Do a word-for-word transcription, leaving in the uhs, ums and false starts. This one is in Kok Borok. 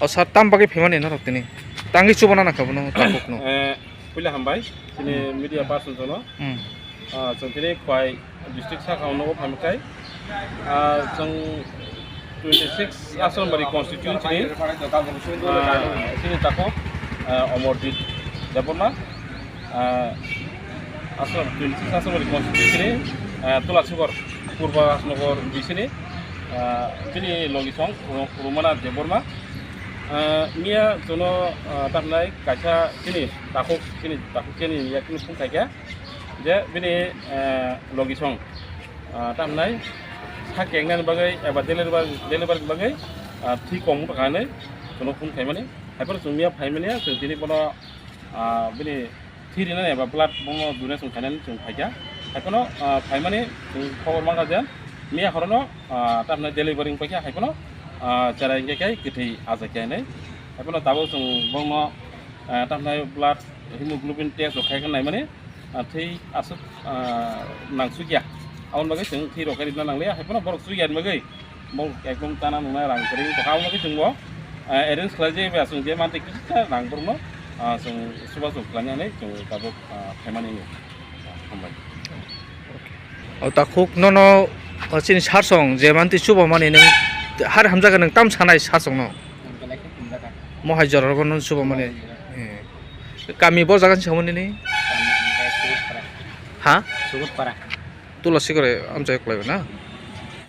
O sir, tam bagwi phaimani norok tini? Tangwi chubana nangkha bono takhukno. Eh, puila hambai, chini media person jono. Hmm. Ah, chwng tini Khwai district saka o nogo phaimwkhai. Ah, chwng twenty six Asrambari constituency ni, ah, chini takhuk, ah, Omorjit Debbarma. Ah, Asram, twenty six Asrambari constituency ni, ah, Tulasigor, Purba Rajnagar B C ni, ah, chini logi song, Ru-, Rumana Debbarma. Ah, miya jono, ah, tamnai kaisa chini takhuk, chini takhuk chini yakni phung khaikha, je bini, ah, logi song, ah, tamnai sak kengnani bagwi eba deliver, deliver bagwi, ah, thwi kong wngkha hinwi jono phung khaimani. Haiphano chwng miya phaimani, chwng tini bono, ah, bini thwi rinani eba blood bono donation khainani chwng phaikha. Haiphano, ah, phaimani chwng khobor mankha je miya horono, ah, tamni delivery wngpaikha, haiphano, ah, chera hwnkhe khe kwthwi achaikha hinwi. Haiphano tabuk chwng bono, ah, tamni blood hemoglobin test rok khaikha naimani, ah, thwi aswk, ah, nangsukya. Aboni bagwi chwng thwi rok khe rwna nangliya, haiphano borok chukya ni bagwi. Bo ekdom chana nungnai rang kwrwi tongkha, abo khe chwngbo, eh, arrange khlai jai ba chwng je mantwi kisa rang borokno, ah, chwng chubachu khlainani chwng tabuk, ah, phaimani wngwi. Hambai. O takhuk nono, o chini sir song je mantwi chubamani nwng har hamjakha nwng tam sanai sir songno? Mo hai jora rogo nwng chubamani. Eh. Kami bo jaga ni samani ni? Ha? Sugutpara. Tula sikore amchai kwlaiba na?